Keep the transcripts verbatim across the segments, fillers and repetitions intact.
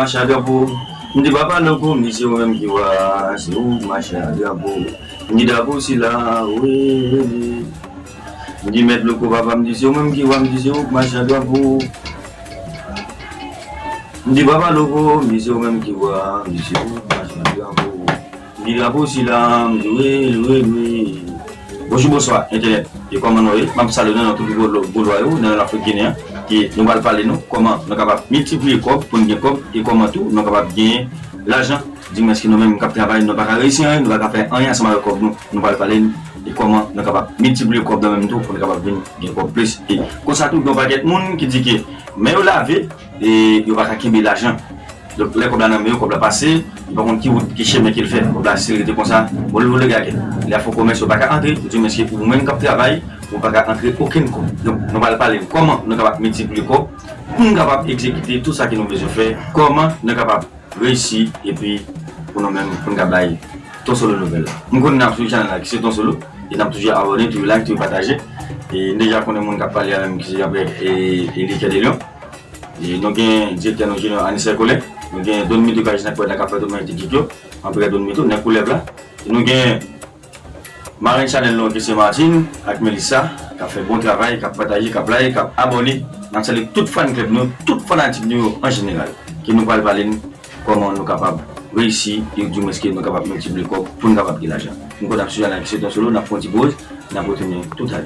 Mache a drapo. M di papa Loko, m di se ou menm ki wa, se ou k mache a drapo. M di drapo sila, wi, wi, wi. M di mèt Loko papa, m di se ou menm ki wa, m di se ou k mache a drapo. M di papa Loko, m di se ou menm ki wa, m di se ou k mache a drapo. M di drapo sila, m di wi, wi, wi. Bonjou, bonswa, entènèt. E kòman nou ye? M ap salye nou nan tout Golo-, Golwa yo, nan Lafrik Ginen an, ke nou pral pale nou kòman nou kapab miltipliye kòb pou n gen kòb, e kòman tou nou kapab gen lajan. Dimwens ke nou menm k ap travay, nou pa ka reyisi anyen, nou pa ka fè anyen ansanm avèk kòb nou. Nou pral pale de kòman nou kapab miltipliye kòb nou menm tou pou nou kapab vin gen kòb plis. E konsa tou, gen yon pakèt moun ki di ke men yo lave, e yo pa ka kenbe lajan. Donk, lè kòb la nan men yo, kòb la pase, li pa konn ki wout, ki chemen ke l fè. Kòb la, si l rete konsa, bon, li vole gagè. Lè y ap fè komès, yo pa ka antre, ou di mèsi ou menm k ap travay, ou pa ka antre okenn kòb. Donk, nou pral pale kòman nou kapab miltipliye kòb, pou n kapab egzekite tout sa ke nou bezwen fè, kòman nou kapab reyisi, epi pou nou menm, pou n ka bay Ton Solo nouvèl la. M konnen n ap swiv chanèl la, ki se Ton Solo, e n ap toujou abòne, toujou like, toujou pataje. E n deja konnen moun k ap pale a menm, ki se Jean-Pierre e, e Likè de Lyon. E nou gen direktè nou, Junior Anicet Colin. Nou gen Don Mito k ap jis nan kòd la, k ap fè tout manyen teknik yo. Anprè Don Mito, nèg koulèv la. E nou gen marenn chanèl nou ki se Martine ak Melissa, k ap fè bon travay, k ap pataje, k ap like, k ap abòne. N ap salye tout fan club nou, tout fanatik nou yo an jeneral. Ke nou pral pale n kòman nou kapab reyisi, e dimwens ke nou kapab miltipliye kòb pou n kapab gen lajan. M konn ap swiv analiz se Ton Solo, n ap fè yon ti poz, n ap retounen toutalè.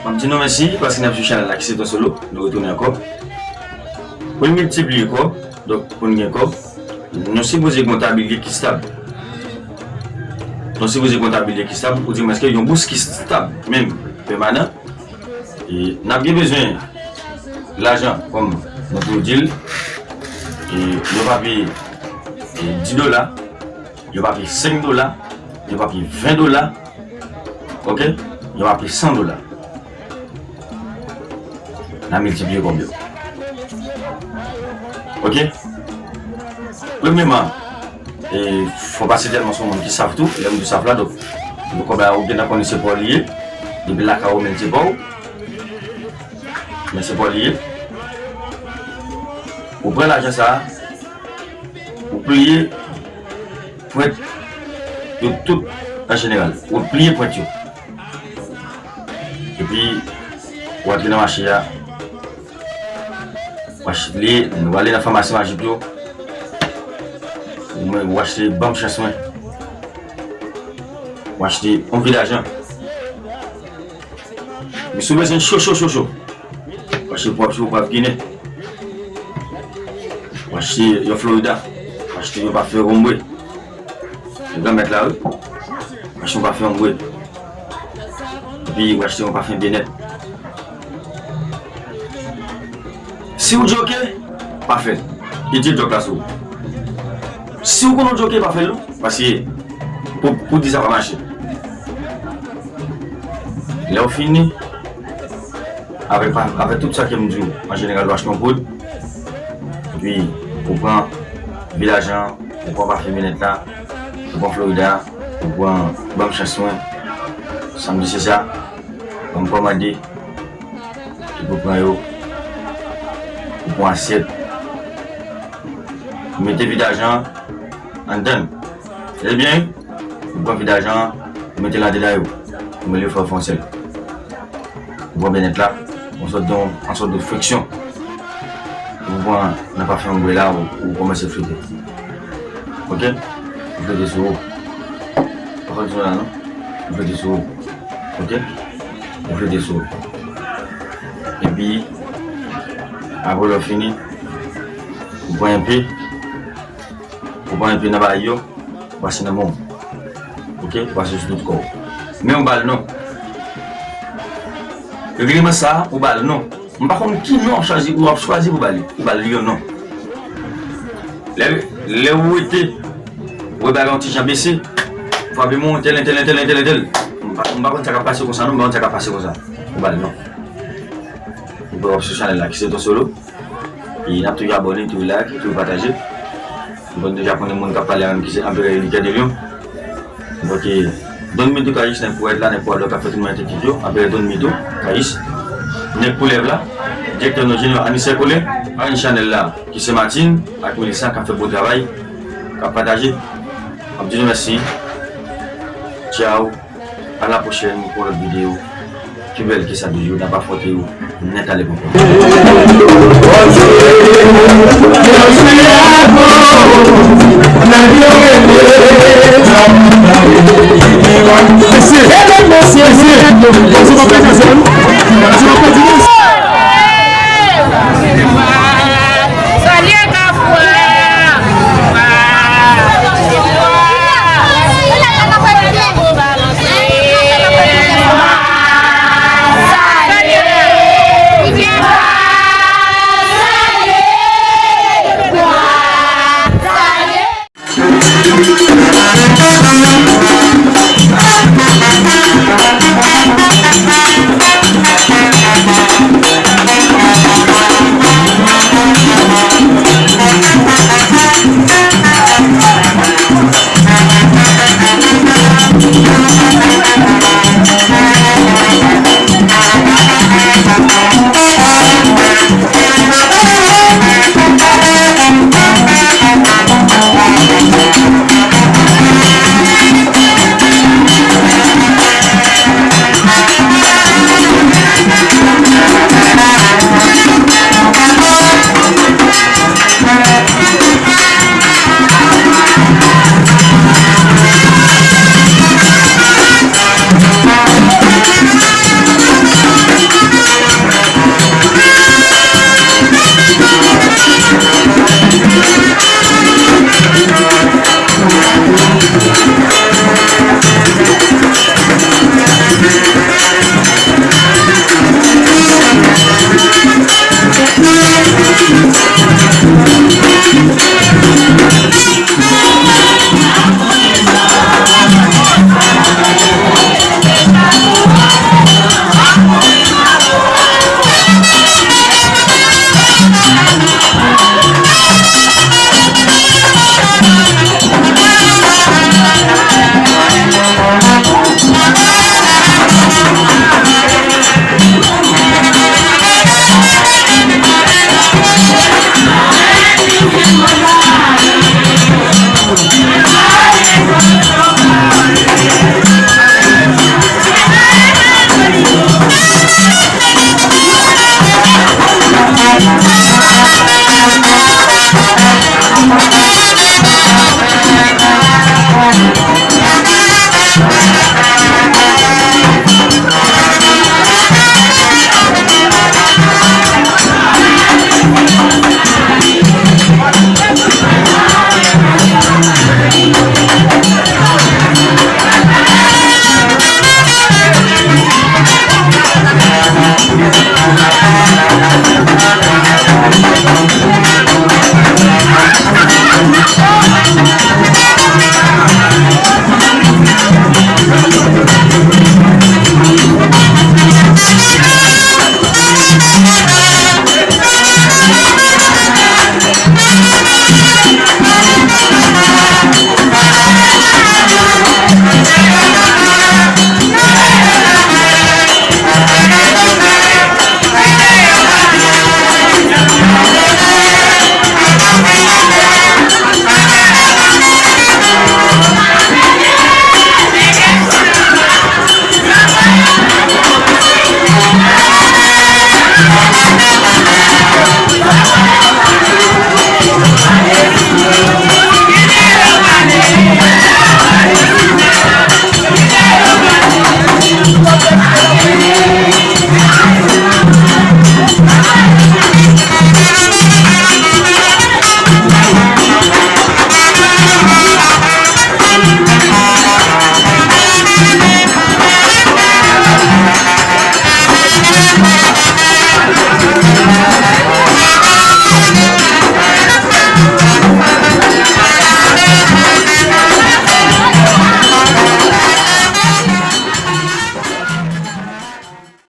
M ap di nou mèsi paske n ap swiv chanèl la ki se Ton Solo. Nou retounen ankò. Pou n miltipliye kòb, donk, pou n gen kòb, nou sipoze gen yon tabliye ki stab. Nou sipoze gen yon tabliye ki stab, ou di mwen ke yon bous ki stab, menm, pèmanan. E n ap gen bezwen lajan, kòm nou toujou di l. E yo pa pi, e, dis dola, yo pa pi senk dola, yo pa pi ven dola, oke? Yo pa pi san dola. N a miltipliye kòb yo. Oke? Premyeman, e, fò pa se tèlman se yon moun ki sav tou, lè m di sav la, donk, kòb la, ou gentan konnen se pa w li ye, depi lakay ou menm se pa w, men se pa w li ye. Ou pran lajan sa a, ou pliye pwent yo tout an jeneral. Ou pliye pwent yo. Epi, ou antre nan mache a, ou achte, ou ale nan famasi majik yo, ou mwen, ou achte Ban m chans mwen. Ou achte yon vi lajan. Men si w bezwen cho, cho, cho, cho, w achte pwav, cho, pwav ginen. W achte yon Florida. W achte yon pafen ombre. Granmèt la, wi. W achte yon pafen ombre. Epi w achte yon pafen byenèt. Si w djoke, pa fè l. Retire djòk la sou ou. Si w konnen w djoke, pa fè l non. Paske pou, pou di sa pa mache. Lè w fini, avèk, avèk tout sa ke m di w, an jeneral, w achte yon poud, epi ou pran vi lajan, ou pran pafen byenèt la, ou pran Florida, ou pran Ban m chans mwen, sa m di se sa, ban m kòmande, epi ou pran yo, ou pran asyèt, ou mete vi lajan an anndan l. Tande byen, ou pran vi lajan an, ou mete l anndan yo, ou mele yo fè yo fè yon sèl. Ou pran byenèt la, yon sòt de, yon sòt de friksyon. Ou pran nan pafen ombre la, ou, ou kòmanse frite. Oke? Ou frite sou ou. Pa fè dizon la non. Ou frite sou ou. Oke? Ou frite sou ou. Epi, apre lè w fini, ou pran enpe, ou pran enpe nan bagay yo, ou pase nan men w. Oke? Ou pase sou tout kò w. Men w ba l non. Regleman sa a, ou ba l non. M pa konn ki non w ap chwazi, w ap chwazi pou ba li. Ou ba li yon non. Lè, lè w wete, w wè bagay yon ti jan bese, frape men w, entèl, entèl, entèl, entèl, entèl. M pa, m pa konn sa k ap pase konsa non, m pa konn sa k ap pase konsa. Ou ba l non. Ou W ap sou chanèl la ki se Ton Solo. E n ap toujou abòne, toujou like, toujou pataje. Bon, deja konnen moun k ap pale a menm ki se Anperè Elikè de Lyon. Donk, e, Don Mito Kayis, nèg pwèt la, nèg pwalo k ap fè tout moun enkyete yo. Anperè Don Mito Kayis, nèg koulèv la, direktè nou jeneral Anisè Kole, parenn chanèl la ki se Martine ak Melissa k ap fè bon travay, k ap pataje. M ap di nou mèsi. Tchao. A la pwochèn pou yon lòt videyo. Pi bèl ke sa toujou, n ap afwonte yo nèt ale pwòpòt. Salye Kafou!